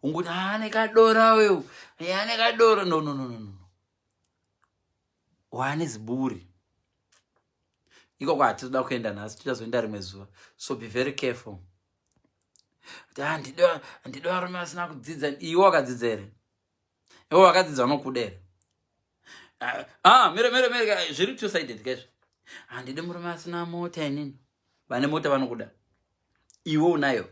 ungoti ane kadora uyu, ane kadora, no, no, no, no, no, wane ziburi ikoko. Hatitoda kuenda nhasi, tichazoenda rimwe zuva. So be very careful kuti handidi varume vasina kudzidza. Iwe wakadzidza here? Iwe wakadzidza unokuda here? Ah, mire, mire, mire, zviri two sided kaizvo. Handidi murume asina mota inini. Vane mota vanokuda? Iwe unayo?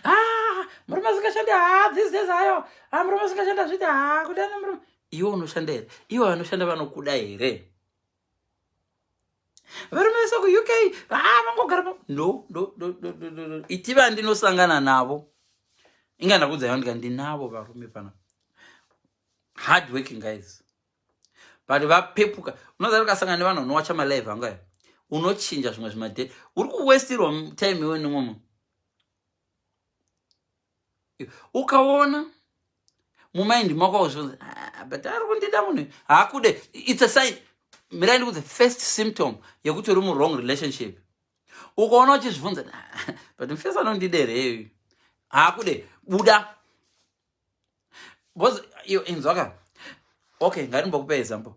Ah, murume asingashandi, ha, these days ayo. Ah, murume asingashanda zviti, ha, kuda nemurume. Iwe unoshanda here? Iwe vanoshanda vanokuda here? Varume vese kuUK, ah, vangogara. No, no, no, no, no, no. Itiva ndinosangana navo, inga ndakudzaiva ndika ndinavo varume pana, hard working guys, but vapepuka. Unoziva, ukasangana nevanhu vanowacha malive angu aya, unochinja zvimwe zvimadhe. Uri kuwestirwa time iwe nemwe munhu. Ukaona mumind mako uzvonzi, "Ah, but ari kundida munhu." Haakude. It's a sign. Mirai ndikudze first symptom yekuti uri muwrong relationship. Ukaona uchizvibvunza, "Ah, but mufesi anondida here?" Haakude, buda. Because iyo inzwaka, okay, ngatimbokupa example.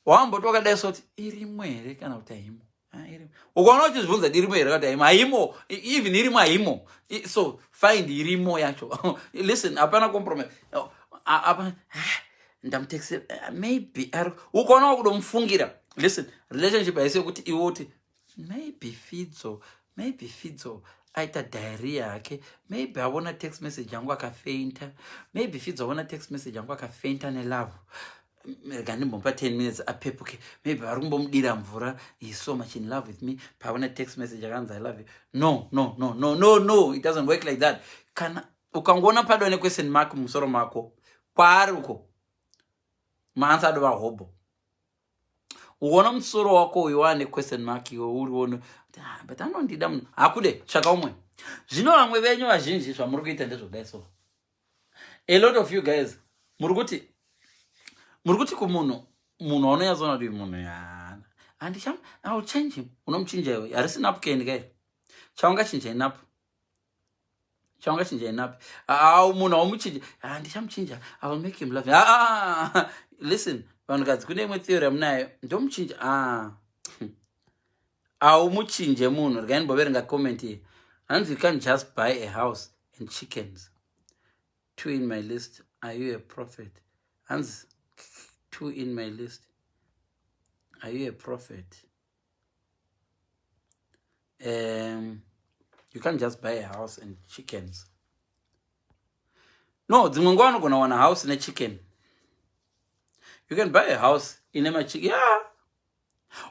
Wamboti wakadai soti irimo here kana kuti haimo? Ah, irimo. Ukaona uchizvibvunza kuti irimo here kana kuti haimo, haimo. Even irimo, haimo. So find irimo yacho. Listen, hapana compromise. Oh, apa ndamutekise, maybe ari. Ukaona wakudomufungira, listen, relationship haisi yekuti iwe uti maybe Fidzo, maybe Fidzo aita diarrhea yake, maybe aona text message yangu akafeinta, maybe Fidzo aona text message yangu akafeinta nelove, rega ndimbomupa 10 minutes apepuke, maybe vari kumbomudira mvura, he's so much in love with me, paona text message akanzi, "I love you." No, no, no, no, no, no, it doesn't work like that. Kana ukangoona padwa nequestion mark mumusoro mako, kwaari uko maanswer adova hobho. Uona musoro wako uyu waane question mark, iwe urione, "Ah, but anondida munhu." Hakude, tsvaka umwe. Zvino vamwe venyu vazhinji zvamuri kuita ndezvokudai. So a lot of you guys muri kuti kumunhu, munhu waunonyatsoona kuti munhu yana handicham, I will change him. Unomuchinja iwe? Harisi napkin kai chaungachinja inapu, chaungachinja inapi? Au munhu haumuchinja. Handichamuchinja, I will make him love. Ah, listen, vanhukadzi, kune imwe theory yamunayo, ndomuchinja. Ah, haumuchinje munhu. Regai ndimboverenga comment iyi. Hanzi, "You can't just buy a house and chickens. Two in my list. Are you a prophet?" Hanzi, "Two in my list. Are you a prophet?" You can't just buy a house and chickens. No, dzimwe nguva unogona kuwana house nechicken. You can buy a house ine machicken, yeah.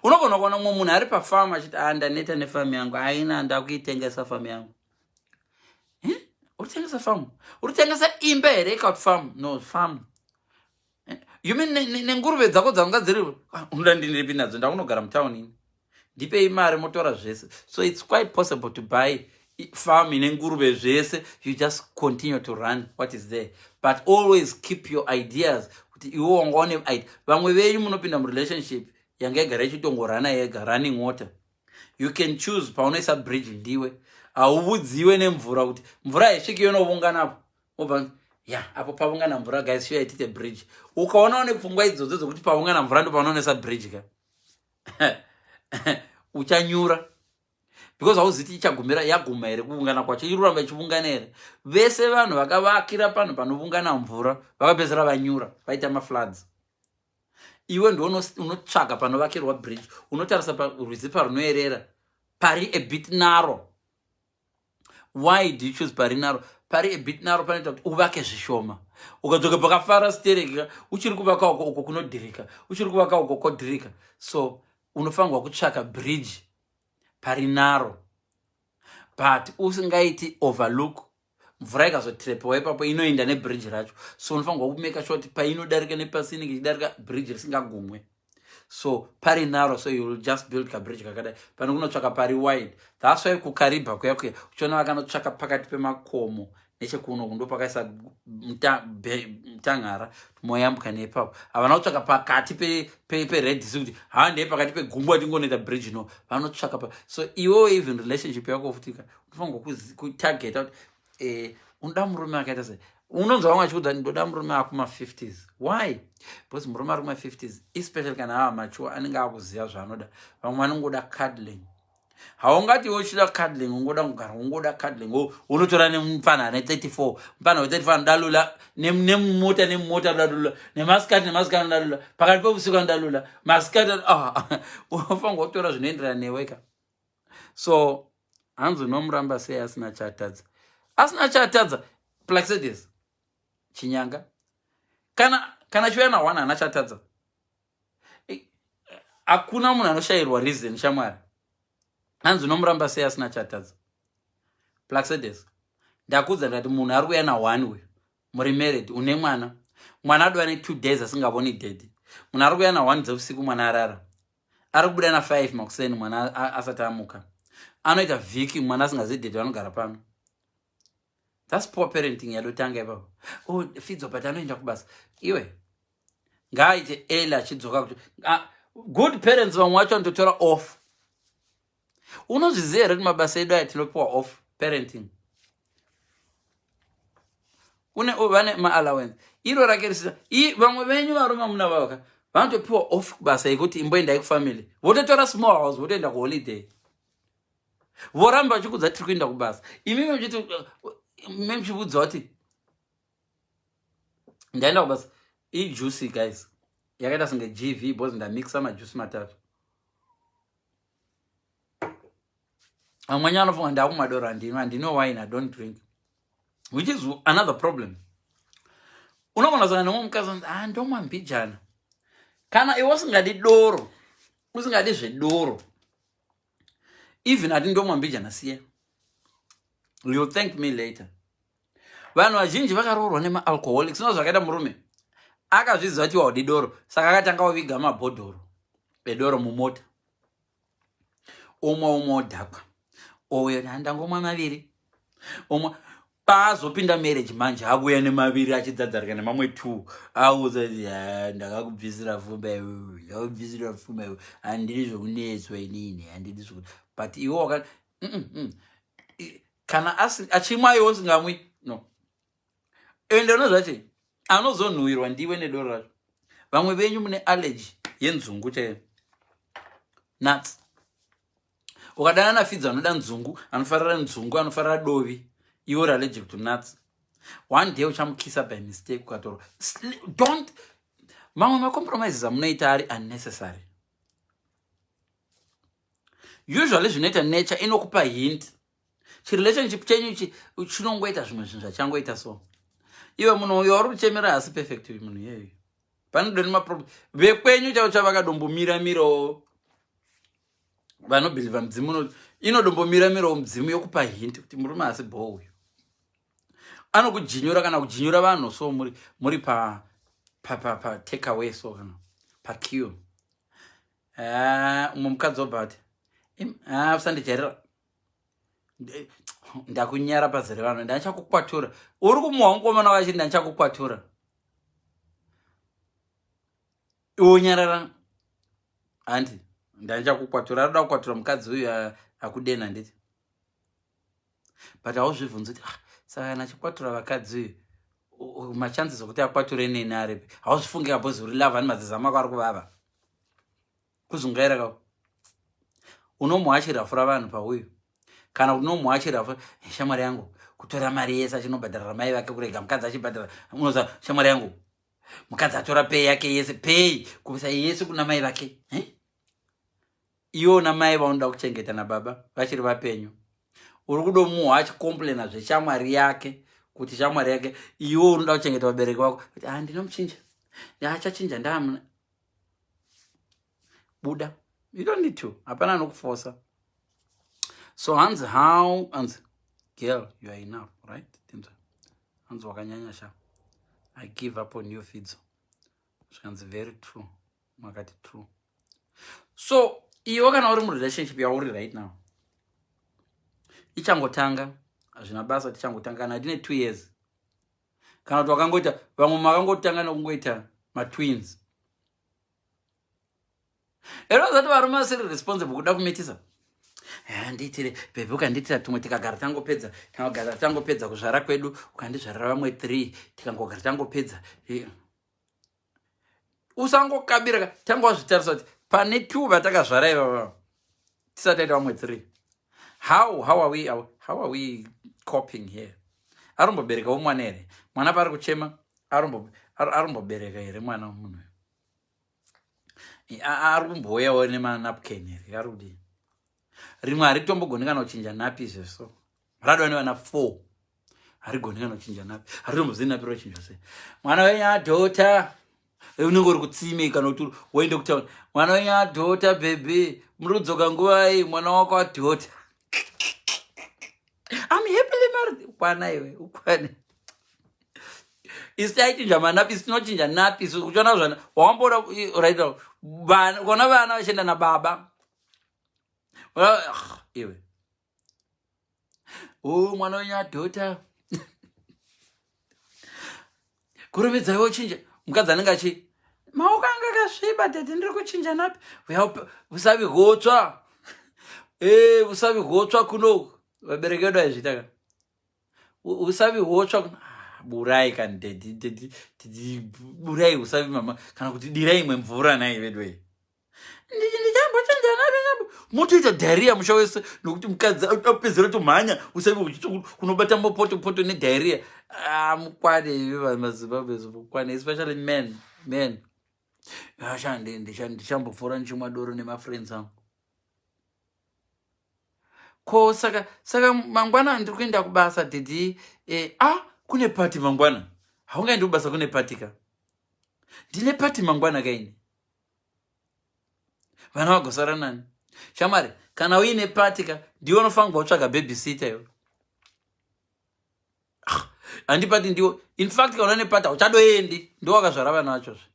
Unogona kuona mumwe munhu ari pafamu achiti, "A, ndaneta nefamu yangu, aina, ndakuitengesa famu yangu." Eh? Uri kutengesa famu? Uri kutengesa imba here kana famu? No, famu. Eh? You mean nenguruve dzako dzanga dziri? Ah, unoda ndiniripi nadzo? Ndakunogara mutauni ini, ndipei mari motora zvese. So it's quite possible to buy farm ine nguruve zvese. You just continue to run what is there, but always keep your ideas kuti iwe wanga une idea. Vamwe venyu munopinda murelationship yanga igara ichitongorana yega, running water. You can choose paunoisa bridge. Ndiwe, hauudziwe nemvura kuti mvura haisviki, yonovunganapo, obva ya apo pavungana mvura, guys, sure itite bridge. Ukaona une pfungwa idzodzo dzokuti pavungana mvura ndo paunoonesa bridge ka, uchanyura, because hauziti ichagumira, yaguma here kuungana kwacho, iri kuramba ichiungana here. Vese vanhu vakavakira panhu panovungana mvura vakapedzisira vanyura, vaita mafloods. Iwe ndo unotsvaga panovakirwa bridge, unotarisa rwizi parunoerera pari a bit narrow. Why do you choose pari narrow? Pari a bit narrow panoita kuti uvake zvishoma. Ukadzoka pakafara stereki, uchiri kuvaka uko, uko kunodhirika, uchiri kuvaka uko kodhirika. So unofanirwa kutsvaka bridge pari narrow, but usingaiti overlook. Mvura ikazotrepewa ipapo, inoenda nebridge racho. So unofanirwa kumake sure kuti painodarika nepasi, inenge ichidarika bridge risingagumwe. So pari narrow, so you will just build kabridge kakadai pane kunotsvaka pari wide. That's why kuKaribha kuya kuya uchiona vakanotsvaka pakati pemakomo nechekuno, ndo pakaisa mutangara moyambuka neipapo. Havana kutsvaka pakati peRed Sea kuti handei pakati pegungwa tingonoita bridge. No, vanotsvaka pa. So iwewo, even relationship yako futika, unofanirwa kutargeta kuti unoda murume akaita sei. Unonzwa vamwe achikudza, "Ndoda murume akuma50s." Why? Because murume ari kuma50s, especially kana ava mature, anenge akuziva zvaanoda. Vamwe vanongoda cuddling. Haungati iwe uchida cuddling, ungoda kugara ungoda cuddling, unotora nemufana ane 34. Mufana we34 anoda lula nemumota, nemumota anoda lula, nemasikati nemasikati anoda lula, pakati peusiku anoda lula, masikati. Ah, unofanirwa kutora zvinoenderana neweka. So hanzi, unomuramba sei asina chatadza? Asina chatadza, Plaxedes Chinyanga, kana chiuya na1 haana chatadza. Hakuna munhu anoshayirwa reason, shamwari. Hanzi, unomuramba sei asina chatadza? Plaxedes, ndakudza ndati munhu ari kuuya na1 uyu, muri married, une mwana. Mwana adova ne2 days asingavoni daddy. Munhu ari kuuya na1 dzeusiku, mwana arara. Ari kubuda na5 makuseni, mwana asati amuka. Anoita vhiki mwana asingazivi daddy vanogara pano. That's poor parenting yadotanga ipapo. Oh, Fidzo, but anoenda kubasa. Iwe, ngaaite early achidzoka kuti good parents vamwe vacho vanototora off. Unozviziva here kuti mabasa edu aya tinopiwa off parenting? Une vane maallowance iro rake risina. Vamwe venyu varume muna vavaka vanotopiwa off kubasa yekuti imboendai kufamily, vototora small house, votoenda kuholiday, voramba vachikudza, "Tiri kuenda kubasa." Imi muchiti, muchiudza kuti, "Ndaenda kubasa." Ijuice, guys, yakaita senge GV because ndamixa majuice matatu. Vamweni vanofunga ndakumwa doro. Handino, handino wine. I don't drink, which is another problem. Unogona kusangana nemumwe mukadzi anzi, "Ah, ndomwa mbijana." Kana iwe usingadi doro, usingadi zvedoro, even ati ndomwa mbijana, siya. You'll thank me later. Vanhu vazhinji vakaroorwa nemaalcoholics. Uno zvakaita murume akazviziva kuti waudi doro, saka akatanga kuviga mabhodhoro edoro mumota. Omwe omwe, odhakwa, ouya, "Handangomwa maviri." Omwe. Paazopinda marriage manje, akuuya nemaviri achidzadzarika nemamwe two. Auza, "Ndakakubvisira fumba iwewe, ndakakubvisira fumba iwewe. Handidi zvokunetswa inini, handidi zvoku." But iwe waka kana achimwa, iwe usingamwi, no. Ende unozvati anozonhuhwirwa ndiwe nedoro racho. Vamwe venyu mune allergy yenzungu chaiyo, nuts. Ukadana naFidza anoda nzungu, anofarira nzungu, anofarira dovi, iwe uri allergic to nuts, one day uchamukisa by mistake ukatorwa. Don't. Mamwe macompromises amunoita ari unnecessary. Usually zvinoita nature inokupa hint. Chirelationship chenyu ichi chinongoita zvimwe zvinhu zvachangoita. So iwe, munhu uyo uri kuchemera hasi perfect. Uyu munhu iyeyu panodoni maproblem. Vekwenyu chavo chavakadombomiramirawo, vanobhilivha mudzimu, inodombomiramirawo mudzimu yokupa hint kuti murume hasi bho uyu, anokujinyura kana kujinyura vanhu. So muri pa pa pa, pa take away, so kana paqueue, umwe mukadzi wobva ati, "Usandijairira, ndakunyara pazere vanhu, ndandichakukwatura." Uri kumuhwa mukomana wachiti, "Ndandichakukwatura." Iwe unyarara handi, "Ndandichakukwatura." Arikuda kukwatura mukadzi uyu akudena, handiti? But hauzvibvunzi kuti, "Ah, saka kana achikwatura vakadzi uyu, machances okuti akwature neni aripi?" Hauzvifungi kabozi uri love ani, madzizama ako ari kuvava, kuzungaira kako. Unomuha achirafura vanhu pauyu, kana kuti unomuha achirafura shamwari yangu, kutora mari yese achinobhadharira mai vake, kurega mukadzi achibhadhara. Unoza shamwari yangu, mukadzi atora pay yake yese, pay kubvisa yese kuna mai vake. Iwo na mai vaunoda kuchengeta nababa vachiri vapenyu. Uri kudomuhwa achicomplaina zveshamwari yake, kuti shamwari yake, iwe unoda kuchengeta vabereki vako, kuti ah, ndinomuchinja, achachinja, ndamuna buda. You don't need to, hapana anokufosa. So hanzi how, hanzi girl, you are enough, right? Tinzwa hanzi wakanyanya sha, I give up on you, Fidzo. Zvikanzi very true, makati true. So iwe kana uri murelationship yauri right now, ichangotanga, hazvina basa, tichangotanga, kana tine 2 years, kana kuti wakangoita, vamwe makangotanga nokungoita matwins. Ero zati varume vasiri responsible kuda kumitisa, handiitire baby, ukandiitira tumwe, tikagara tangopedza, tikagara tangopedza kuzvara kwedu, ukandizvarira vamwe three, tikangogara tangopedza. Usangokabira, tanga wazvitarisa kuti pane two vatakazvara ivava tisati taita vamwe three, how are we coping here? Aromboberekawo mwana here? Mwana paari kuchema, arombobereka here mwana munhu? Ari kumbouyawo nemanapkin here? Ari kudii? Rimwe haritombogoni kana kuchinja nappy izvezvo, radwa nevana four, harigoni kana kuchinja nappy, haritombozivi nappy rochinjwa sei. Mwana wenyu adhota, unenge uri kutsime kana kuti woende kutauni, mwana wenyu adhota, baby, muri kudzoka nguvai? Mwana wako adhota. I'm happily married. Ukwana iwe, ukwane. Isu taichinja manappy, isu tinochinja nappy isu. Uchiona zvana wamboona right now, ukaona vana vachienda nababa, iwe o mwana wenyu adhota, kurumidzaiwo chinja. Mukadzi anenge achi maoko anga akasviba, daddy, ndiri kuchinja nappy. Usavi gotsva, usavi gotsva kunoku. Vabereki vedu aizviita ka, usavi hotsva. Ah, burai kani daddy, daddy, daddy, burai usavi mama, kana kuti dirai imwe mvura nai vedu. Ndichambochinja nappy, motoita diarrhoea musha wese nokuti mukadzi apedzera tomhanya usavi uchiti kunobata mapoto poto nediarrhoea. Ah, mukwane maZimbabwe, mukwane, especially men, men. Asha, ndichambopfuura ndichimwa doro nemafriends angu. Ko saka mangwana ndiri kuenda kubasa, daddy. Ah, kune party mangwana, haungaendi kubasa kune party ka? Ndine party mangwana kaini, vana vagosara nani? Shamwari, kana uine party ka, ndiwe unofanirwa kutsvaga babysitter iwe. Ah, handipati ndiwo. In fact, kana une party hauchadoendi, ndo wakazvara vana vachozve.